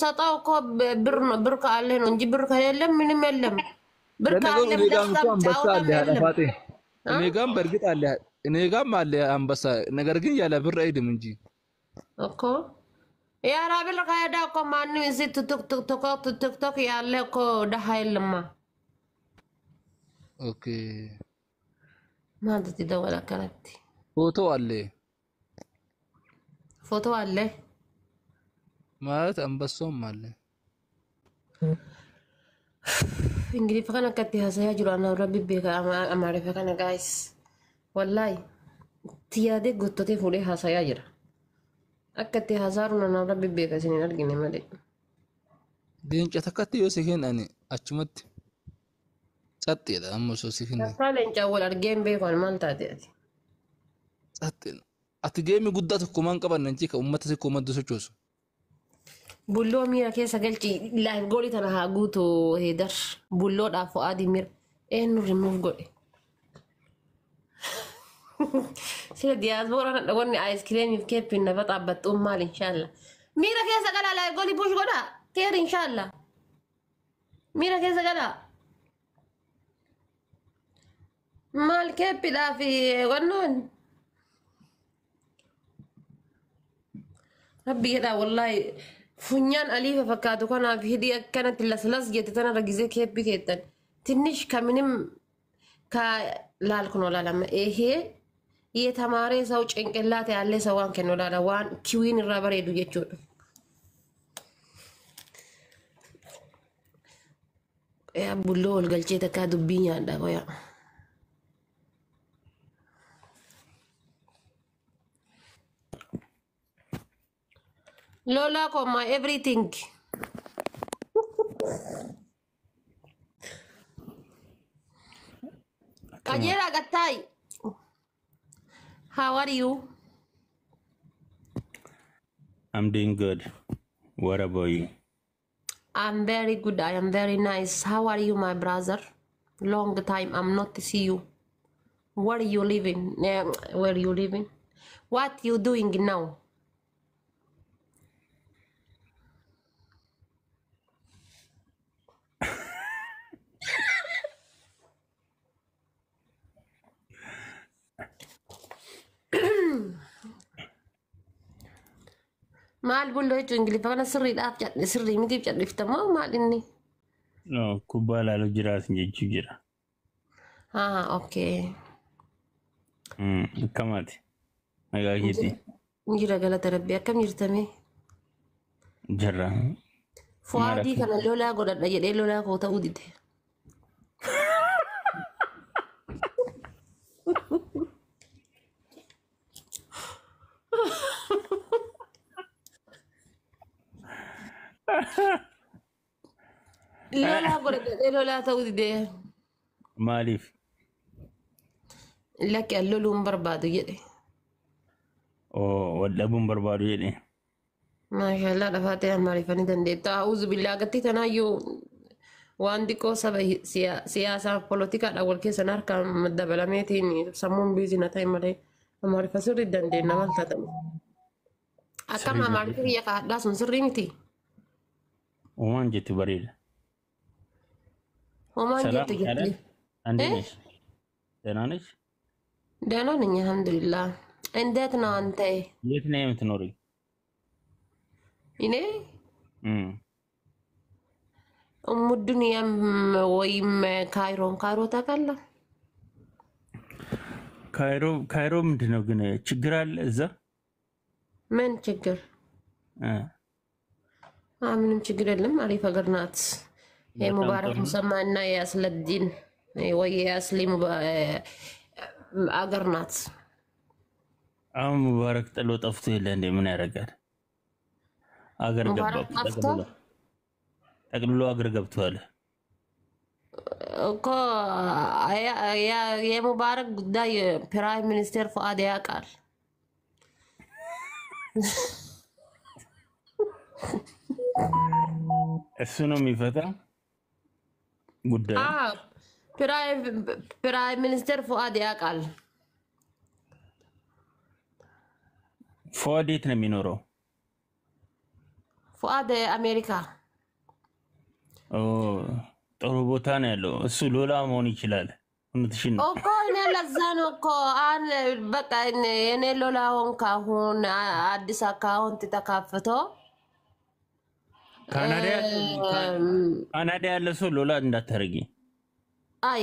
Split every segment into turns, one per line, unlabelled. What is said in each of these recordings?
ሰጠው እኮ ብር ነው። ብር ካለ ነው እንጂ ብር ከሌለ ምንም የለም። ብር
ለነገሩ
ካለም
እኔ ጋም እኮ
ደስታም
አንበሳ
ጫወታም
አለ
የለም።
ሀዳፋጤ እኔ ጋም በእርግጥ አለ፣ እኔ ጋም አለ አንበሳ። ነገር ግን ያለ ብር አይሄድም እንጂ
እኮ ያለ ብር ከሄደ እኮ ማንም እዚህ ቲክቶክ ያለ እኮ ደሃ የለማ።
ኦኬ
ማለት ይደወል አከናቲ
ፎቶ አለ
ፎቶ አለ
ማለት አንበሳውም አለ።
እንግዲህ ፈከን akkatti haasa'aa jiru anaa rabbi beeka amaarifa kana guys wallahi itti yaadee gottotee fuudhee haasayaa jira akka itti haasa'aa anaa rabbi beeka isin hin argine malee.
Leenca takkatti yoo si kennan achumatti caxxeedha amma osoo si kennan
Takkaa leencaan wal argee hin beeku ani maal taate ati.
caxxeedha. Ati geemi guddaa tokko maan qabanna inchi ka uummata si komaddu sochoosu.
Bulloo miira keessa galchi live goolii tana haa guutu heedar bulloodhaaf fo'aadii miira eenyu rimuuf godhe. Sila diyaaspoora wanni aayiskiriimiif keeppiin nafa xaabbattuun maal inshaalla. Miira keessa galaa live goolii push godhaa keer inshaalla. Miira keessa galaa. Maal keeppiidhaa fi wannoon. Rabbi jedhaa wallaahi funyaan aliifa fakkaatu kanaaf hidhii akkanatti laslas jette tana ragisee keeppi keettan. Tinnish kaminim ka laal kun olaalama ehee የተማረ ሰው ጭንቅላት ያለ ሰው waan kennu laala waan kiwiin irraa bareedu jechuudha. Yaa bulloo ol galchee takkaa dubbii nyaadha qoyaa. Lola koo my everything. Qajeelaa gattaayi. How are you?
I'm doing good. What about you?
I'm very good. I am very nice. How are you, my brother? Long time I'm not to see you. Where you living? Where you living? What you doing now? Maal bulloo jechuun Ingiliffa kana sirriidhaaf jedhe sirrii mitiif jedhiftamoo maal inni?
No, kubbaa ilaaluu jiraatin jechuu jira.
Ah, okay.
Akkamaati? Nagaa keetii?
Jira galata rabbii akkam jirtame?
Jirra. Maal
Fuwaadii
akka?
kana lolaa godhadha jedhee lolaa koo ta'uu dide. Lolaa godhadha jedhee lolaa ta'uu dide.
Maaliif?
Lakki an loluu hin barbaadu jedhe.
Oo, wal dhabuun barbaadu jedhe.
Maashaallah dhafaatee amaariffanii dandeetta. A'uuzu billaa gatti tanaayyuu waan xiqqoo saba siyaasaa fi poolotikaadhaan wal keessan harkaan dabalameetiin sammuun biizii na ta'e malee amaariffa sirrii dandeenya maal taatan. Akkam
Sirrii
amaariffi
dandeenya.
biyya kaadhaa sun sirrii miti.
Uumaan jettu bareeda.
Homaan
ሰላም
jettu
ይሻላል።
jetti.
እንዴት
Eh?
ነሽ? ደህና ነሽ?
ደህና ነኝ አልሐምዱሊላህ። እንዴት ነው አንተ?
የት ነው የምትኖሪው?
እኔ
እም፣
ኡሙ ዱንያም ወይም ካይሮን ካይሮ ታውቃለህ?
ካይሮ ካይሮ ምንድን ነው ግን ችግር አለ እዛ?
ምን ችግር?
እ፣
ምንም ችግር የለም። አሪፍ ሀገር ናት።
በጣም
የሙባረክ
ጥሩ ነው።
ሙሰማ እና የአስለዲን ወይ የአስሊ አገር ናት።
አሁን ሙባረክ ጥሎ ጠፍቶ የለ እንዴ? ምን ያደርጋል? አገር ገባ
ሙባረክ
እኮ
ጠፍቶ
ጠቅልሎ ጠቅልሎ አገር ገብቷል።
እኮ የሙባረክ ጉዳይ ፕራይም ሚኒስቴር ፉአድ ያውቃል።
እሱ ነው የሚፈታ ጉዳዩ።
አዎ፣ ፕራይም ሚኒስቴር ፉአድ ያውቃል።
ፉአድ የት ነው የሚኖረው?
ፉአድ አሜሪካ።
ኦ፣ ጥሩ ቦታ ነው ያለው እሱ። ሎላ መሆን ይችላል። እውነትሽን ነው።
እኮ እኔ ለዛ ነው እኮ አን በቃ የኔ ሎላ ሆንክ። አሁን አዲስ account ተከፍቶ
ካናዳ ያለ ሰው ሎላ እንዳታደርጊ።
አይ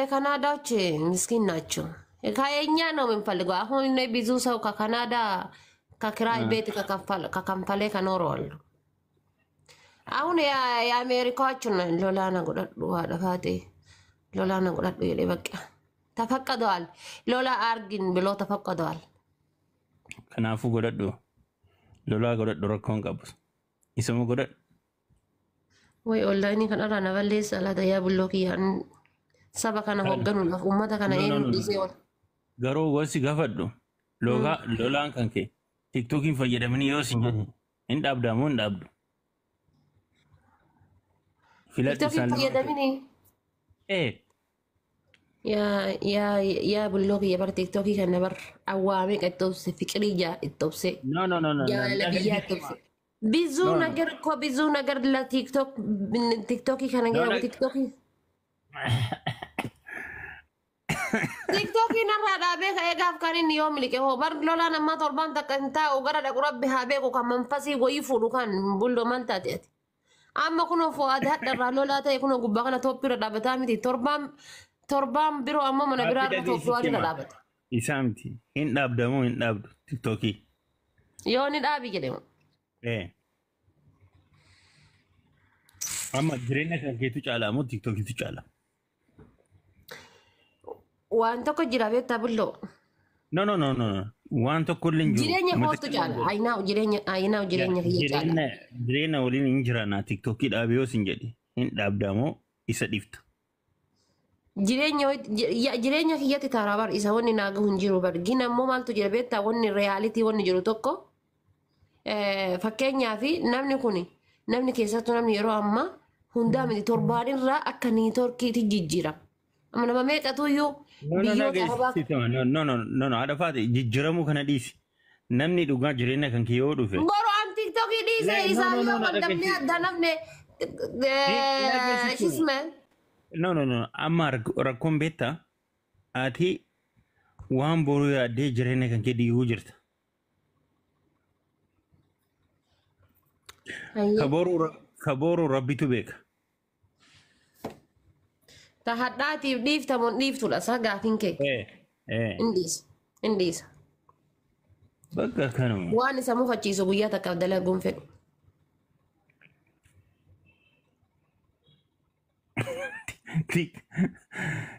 የካናዳዎች ምስኪን ናቸው። ከየኛ ነው የምንፈልገው። አሁን እኔ ብዙ ሰው ከካናዳ ከክራይ ቤት ከከንፈሌ ከኖረዋሉ። አሁን የአሜሪካዎች ሎላ ና godhadhu haadha faate ሎላ ና godhadhu jedhe በቃ ተፈቅደዋል። ሎላ አርግን ብሎ ተፈቅደዋል።
Kanaafuu godhadhu, lolaa godhadhu, rakkoon qabu isuma godhadhu.
ወይ ኦንላይን kanarraa na balleessa laata yaa bulloo kiyyaan saba kana hoogganuudhaaf uummata kana
No, no,
eenyu
no, no.
dhiisee ola.
Garuu gosi gaafadhu, lolaan kan kee TikTokiin fayyadamanii yoo sin jedhe hin dhaabdaa moo hin dhaabdu? Filadhu
TikTokiin
isaan lama.
fayyadamini.
Ee.
Yaa yaa yaa bulloo kiyya bar TikTokii kana bar awwaamee itti obse fiqirii jaa itti obse
No, no, no, no, no.
jaalala biyyaa itti obse. ብዙ
No, no.
ነገር እኮ ብዙ ነገር ለቲክቶክ ቲክቶክ
No,
ከነገ
no.
TikTokii narraa dhaabee ka'ee gaaf kan inni yoo miliqe hoo bar lolaan ammaa torbaan takka hin taa'u gara dhaqu rabbi haa beeku kan manfasii wayii fuudhu kan bulloo maal taate ati. Amma kunoo fo'aade hadharraa lolaa ta'e kunoo gubbaa kana tooppiirra dhaabataa miti torbaan torbaan biroo ammoo mana biraa irra tooppii waan irra dhaabata.
Isaa miti. Hin dhaabda moo hin dhaabdu TikTokii?
Yoo ni dhaabi jedhemu.
Ee. Amma jireenya kan keetu caalaa moo TikTokiitu caalaa?
Waan tokko jira beektaa bulloo.
No, no, no, no, no. Waan tokko illee hin jiru.
Jireenya kootu caala. Ayinaa jireenya ayinaa jireenya kiyya caala.
Jireenya waliin hin jiraanna TikTokii dhaabe yoo sin jedhe hin dhaabdaa moo isa dhiifta?
Jireenya kiyyatti taaraa bar isa wanni naa gahu hin jiru bar gin ammoo maaltu jira beektaa wanni reality wanni jiru tokko fakkeenyaaf namni kun namni keessattuu namni yeroo ammaa hundaa miti torbaan irraa akka networkiitti jijjiirama. Amma nama meeqatu iyyuu
No, no,
biyyoota arabaa
no, no, no, no, no, haadha faate jijjiiramuu kana dhiisi. Namni dhugaa jireenya kan kee yoo dhufe.
Boru an TikTokii dhiise
No,
isaa
no, no,
yoo
no,
waldhabnee adda namne shisme.
No, no, no, amma rakkoon beektaa ati waan boruu yaaddee jireenya kan kee diiguu jirta. Ka boruu rabbitu beeka.
Ta hadhaatiif dhiiftamuun dhiiftudha isaa gaafiin kee.
Ee, ee.
Hin dhiisa. Hin dhiisa.
Bakka kanuma.
Waan isa mufachiisu guyyaa takkaaf dalaguun fedhu.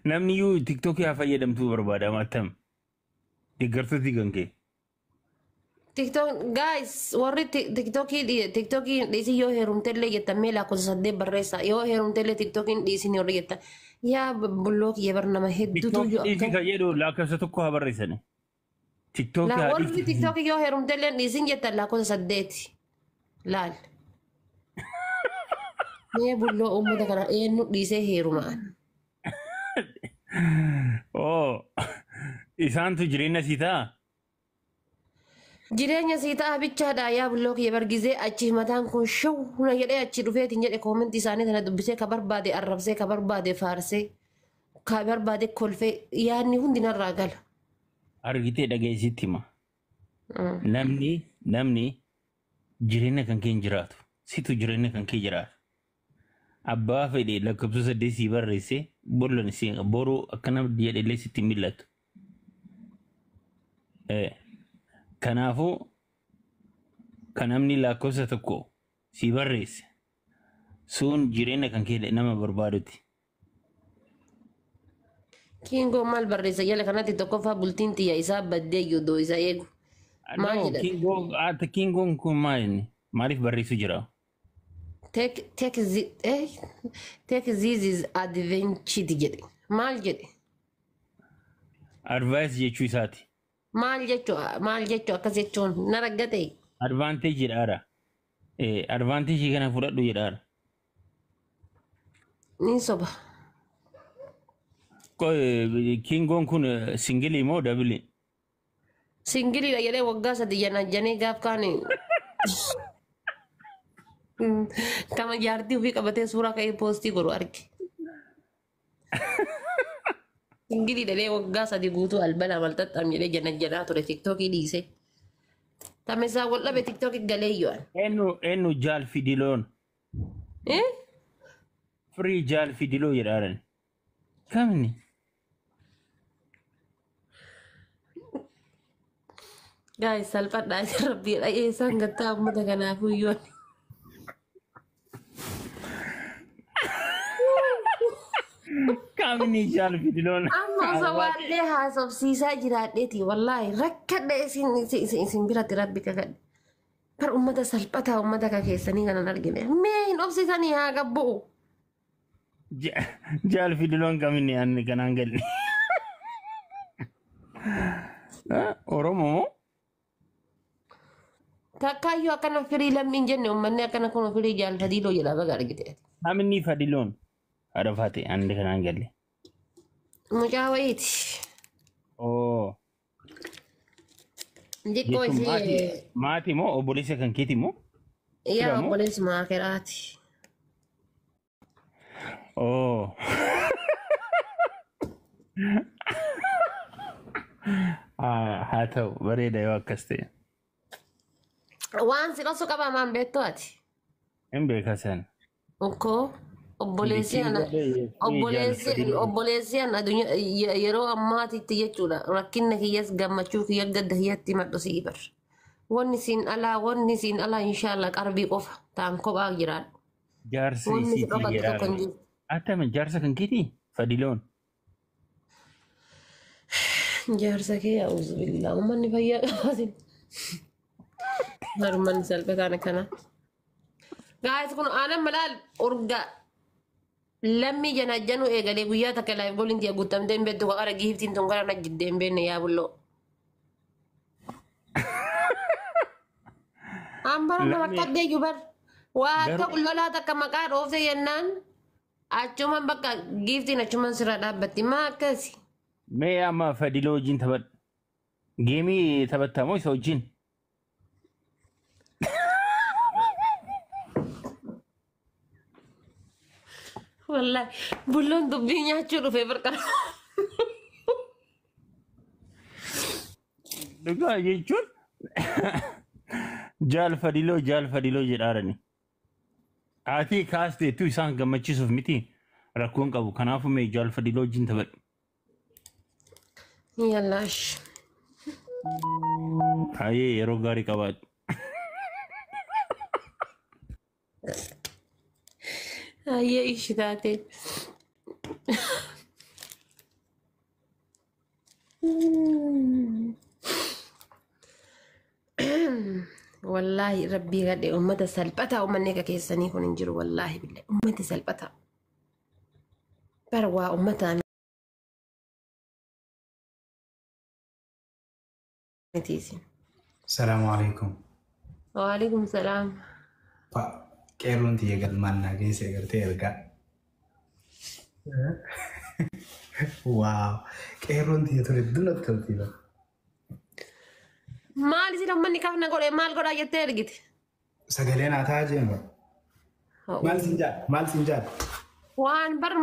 Namni iyyuu TikTokii haa fayyadamtuu barbaada attam. Deeggartooti kan kee.
TikTok guys warri TikTokii dhiisin yoo heerumtellee jettan mee lakkoofsa 8 barreessa yoo heerumtellee TikTokiin dhiisin warri jettan yaa bulloo kiyya bar nama hedduutu
TikTok
iyyuu
dhiisi
akka
kan jedhu lakkoofsa 1 haa barreessani. TikTokii
laa
haa
warri
dhiiftu.
TikTokii yoo heerumtellee dhiisin jettan lakkoofsa 8 laal. Mee bulloo uummata kana eenyu dhiisee heerumaan?
Oo, isaantu jireenya sii ta'a.
Jireenya sii ta'a bichaadha yaa bulloo kiyya bargizee achi mataan kun shawna jedhee achi dhufeetiin jedhe commentii isaanii tana dubbisee ka barbaade arrabsee ka barbaade faarsee ka barbaade kolfee yaadni hundi narraa gala.
Argitee dhageessitti hima. Namni jireenya kan kee hin jiraatu. Situ jireenya kan kee jiraata. Abbaa fedhe lakkoofsa 8 sii barreesse bolloon si boruu akkana jedhellee sitti hin mil'atu. Kanaafuu kan namni lakkoofsa 1 sii barreesse sun jireenya kan kee nama barbaaduti.
Kiingoo maal barreessa jala kanatti tokkoffaa bultiin tiyya isaa baddee iyyuu isa eegu. Maal
No,
jedhan?
Kingoon ati Kingoon kun maal inni? Maaliif barreessu jira?
Take this is adventure jedhe. Maal jedhe?
Advice jechuu isaati.
Maal jechuu akkas jechuun na raggate.
Advantage jedhaara. Advantage kana fudhadhu jedhaara.
Ni soba.
Kingoon kun single moo double?
Singleiidha jedhee waggaa 3 janajjanee gaaf kaan Kama jaartii ofii qabatee suuraa ka'ee poostii godhu arge. Ingilii dhalee waggaa 3 guutuu albala malxaxxam jedhee jana janaa ture tiktookii dhiise. Tamesaa wal dhabe tiktookii galee yo'an.
Eenyu jaal fidiloon?
Eh?
Firii jaal fidiloo jedhaaran. Kamni?
Gaa'is salphadhaa rabbii eessaan gattaa uummata kanaafuu yo'an.
Kamni jaal fidiloon?
Amma osoo waallee haasofsiisaa jiraadheeti wallaahi rakkadha isin biratti rabbi kakadhe. Bar uummata salphataa uummata akka keessanii kanan argine. Mee hin obsisanii haa gabbu'u.
Jaal fidiloon kamni ani kanaan galle. Oromoo moo?
Takkaayyuu akkana firii lammiin jenne uummanni akkana kun firii jaal fadiiloo jedha baga argite.
Kamni fadiloon? Haadha faate ani kanaan galle.
Mucaa wayiiti.
Oo.
Xiqqoo
Jechuun
ishee
maatii moo obboleessa kan keeti moo?
Yaa
Fira moo?
obboleessuma akiraati.
Oo. Haa ta'u bareeda yoo akkas ta'e.
Waan si dhoksu qabaa maan beektu ati?
Hin beeka sana.
Ukkoo obboleessi ana obboleessi obboleessi ana addunyaa yeroo ammaatitti jechuudha rakkinna kiyyas gammachuu kiyya gadda kiyyatti madhu sii bar. Wanni siin alaa inshaallah qarbii qofa ta'an kophaa jiraadhu.
Jaarsa
Wanni si
isiitii
dhokattu tokko hin
jedhaa.
jiru.
Attami jaarsa kan keetii? Fadiloon.
Jaarsa kee auzubillah uummanni fayyaa qabaatin. Harmanni salphataan akkana. Gaayis kun aanan malaal urga lammii janajjanuu eegalee guyyaa takka laayif gooliin tiya guutamtee hin beektu qara giiftiin tun gara najjiddee hin beekne yaa bulloo. An bara nama rakkadhee iyyuu bar. Waa akka
Garuu
lolaa takka maqaa dhoofte jennaan achuman bakka giiftiin achuman sirra dhaabbatti maa akkasi.
Mee amma Fadiloo wajjin taphadhu. Geemii taphattaa moo isa wajjin?
Wallahi bulloon dubbii nyaachuu dhufee barqara.
Dhugaa jechuun jaal Fadiloo jaal Fadiloo jedhaarani. Ati kaasteettu isaan gammachiisuuf miti rakkoon qabu. Kanaafuu mee jaal Fadiloo wajjin taphadhu.
Yallaash.
Hayyee yeroo gaarii qabaadhu.
Hayyee ishi taate. Wallaahi rabbii gadhe uummata salphataa uummanni akka keessanii kun hin jiru wallaahi billahi uummati salphataa. Bara waa uummataa miti isin.
Salaamu alaikum.
Waalaikum salaam.
Qeerroon tiyya galmaan naa geesse agartee ergaa. Waaw! Qeerroon tiyya ture duratti tolti bara.
Maal isin uummanni kafna godhe maal godhaa jettee ergite?
Sagalee naa ta'aa jeen bara. Maal siin jaal? Maal siin jaal?
Waan bar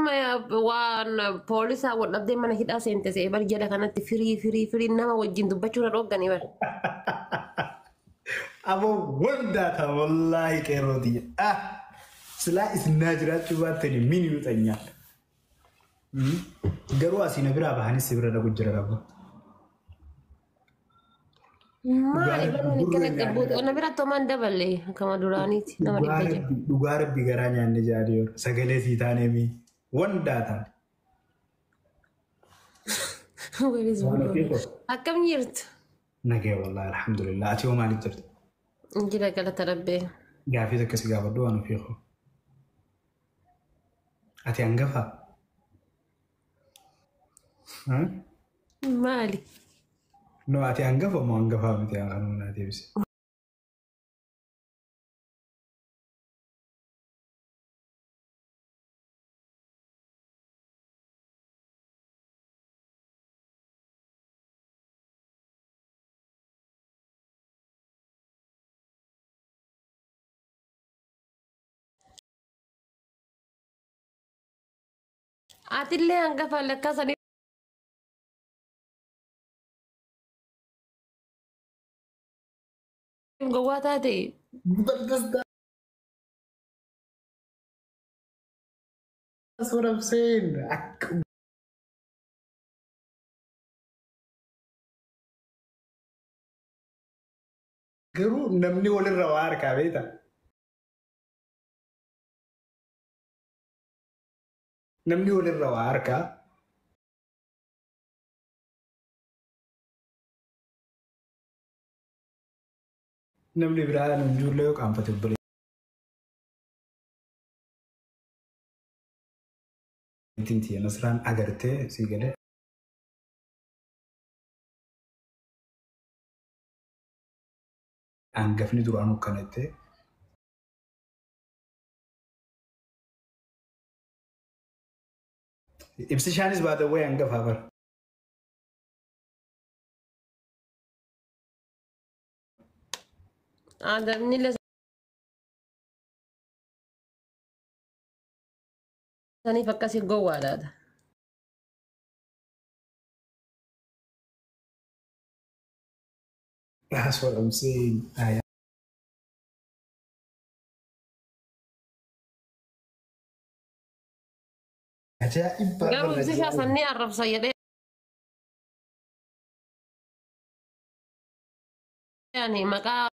waan poolisaa wal dhabdee mana hidhaa seente se'ee bar jala kanatti firii firii firii nama wajjin dubbachuu irra dhoogganii bar.
Aboo waldaa ta'a wallaahi qeerroo tiyya. Ah! Silaa isin naa jiraachuu baattani mini nuxanyaa. Garuu asii na biraa bahanis si bira dhaqu jira qabu.
Maali barnoonni akkana qabbuutu ana biratti homaan daballe akkama duraaniiti nama 600.
Dhugaa rabbi garaa nyaanne jaadii yeroo sagalee sii taanee mi wandaa taane.
Where is Buloo? Akkam jirtu?
Nagee wallahi alhamdulillah. Ati hoo maaliif jirta?
Jira galata rabbee.
Gaafii takka si gaafadhu waan ofii koo. Ati hangafaa?
Maali?
No ati hangafa moo hangafaa miti kanuma naa deebisi.
Atillee hangafa lakkaasanii gowwaa taate.
But that's what I'm saying. Garuu namni walirra waa harkaa beektaa? Namni walirra waa harkaa. Namni biraa hin jirre yoo qaanfate obboleettiin tiyya Nasraan agartee sii galee. Hangafni duraanuu akkana jettee. Ibsishaanis baatawwee hangafaa bara.
Aadamnillee saniif akkasii gowwaadhaadha.
That's what I'm saying. Ajaa'iba!
Garuu ibsishaa sannii arrabsa jedhee ani maqaa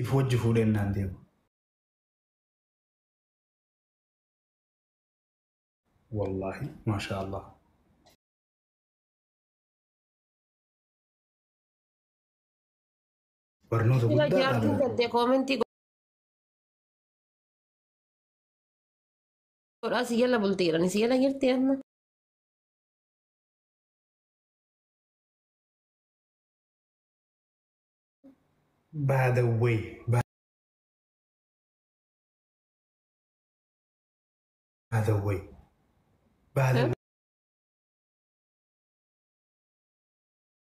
If hojii fuudheen naan deemu. Wallaahi, maasha Allah. Barnoota
sila
guddaa
jaartiin
irraa
tantee koomentii godhaa si jala bultiidhaan si jala jirti amma.
By the way, by the way, by the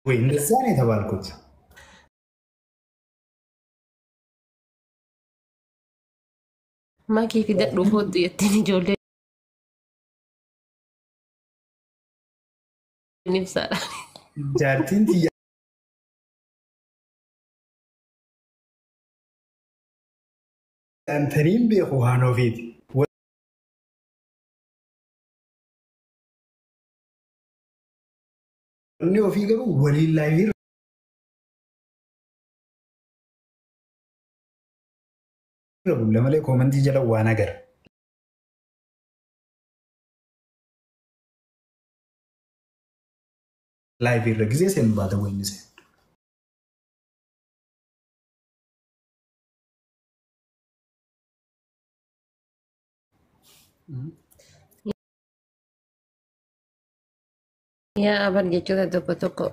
way, እንደዛ ነው የተባልኩት።
Makii fidadhu kootu jettiin ijoollee ibsaadha.
Jaartiin tiyya antaniin beeku waan ofiiti. Wanni ofii garuu waliin laayivii irra bulla malee koomentii jala waan agara. Laayivii irra gisee seenu baata wayini seenu.
Yaa abar jechoota tokko tokko.